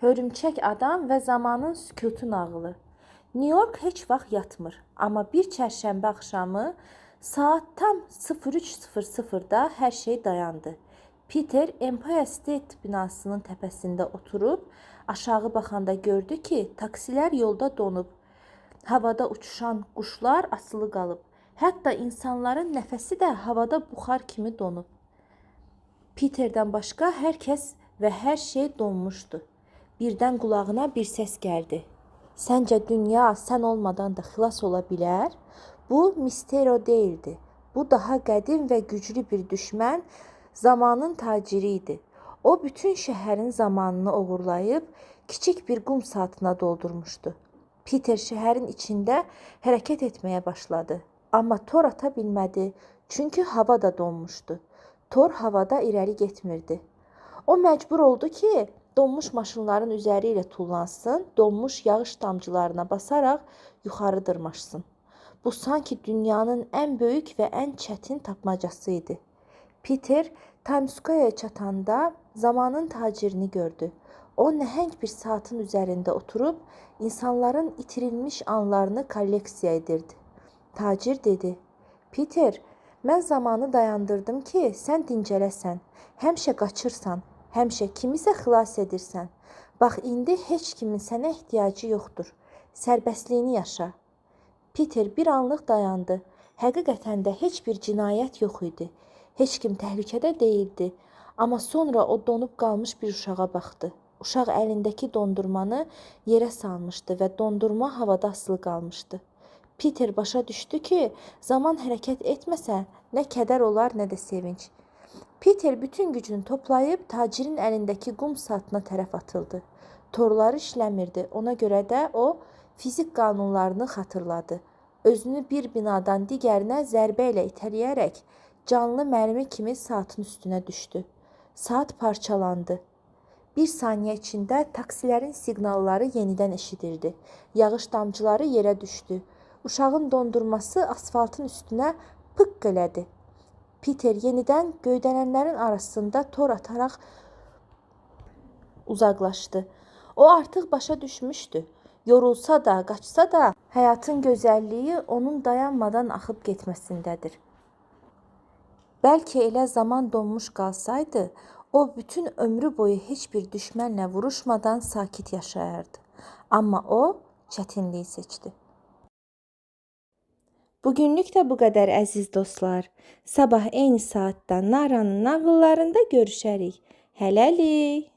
Hörümçək adam və zamanın sükutu nağılı. New York heç vaxt yatmır, amma bir çərşənbə axşamı saat tam 03:00-da hər şey dayandı. Peter Empire State binasının təpəsində oturub aşağı baxanda gördü ki, taksilər yolda donub, havada uçuşan quşlar asılı qalıb. Hətta insanların nəfəsi də havada buxar kimi donub. Peterdən başqa hər kəs və hər şey donmuşdu. Birdən qulağına bir səs gəldi. Səncə dünya sən olmadan da xilas ola bilər? Bu Misterio deyildi. Bu daha qədim və güclü bir düşmən, zamanın taciri idi. O bütün şəhərin zamanını oğurlayıb kiçik bir qum saatına doldurmuşdu. Peter şəhərin içində hərəkət etməyə başladı. Amma tor ata bilmədi, çünki hava da donmuşdu. Tor havada irəli getmirdi. O məcbur oldu ki, donmuş maşınların üzəri ilə tullansın, donmuş yağış damcılarına basaraq yuxarı dırmaşsın. Bu sanki dünyanın ən böyük və ən çətin tapmacası idi. Peter Times Square-ya çatanda zamanın tacirini gördü. O nəhəng bir saatın üzərində oturub insanların itirilmiş anlarını kolleksiya edirdi. Tacir dedi: "Peter, mən zamanı dayandırdım ki, sən dincələsən. Həmişə qaçırsan, həmişə kimisə xilas edirsən. Bax indi heç kimin sənə ehtiyacı yoxdur. Sərbəstliyini yaşa." Peter bir anlıq dayandı. Həqiqətən də heç bir cinayət yox idi. Heç kim təhlükədə deyildi. Amma sonra o donub qalmış bir uşağa baxdı. Uşaq əlindəki dondurmanı yerə salmışdı və dondurma havada asılı qalmışdı. Peter başa düşdü ki, zaman hərəkət etməsə nə kədər olar, nə də sevinc. Peter bütün gücünü toplayıb tacirin əlindəki qum saatına tərəf atıldı. Torları işləmirdi. Ona görə də o fizik qanunlarını xatırladı. Özünü bir binadan digərinə zərbə ilə itələyərək canlı mərmi kimi saatın üstünə düşdü. Saat parçalandı. Bir saniyə içində taksilərin siqnalları yenidən eşidildi. Yağış damcıları yerə düşdü. Uşağın dondurması asfaltın üstünə pıqq elədi. Peter yenidən göydələnlərin arasında tor ataraq uzaqlaşdı. O artıq başa düşmüşdü. Yorulsa da, qaçsa da, həyatın gözəlliyi onun dayanmadan axıb getməsindədir. Bəlkə elə zaman donmuş qalsaydı, o bütün ömrü boyu heç bir düşmənlə vuruşmadan sakit yaşayardı. Amma o çətinliyi seçdi. Bugünlük də bu qədər əziz dostlar. Sabah eyni saatda Naranın nağıllarında görüşərik. Hələlik.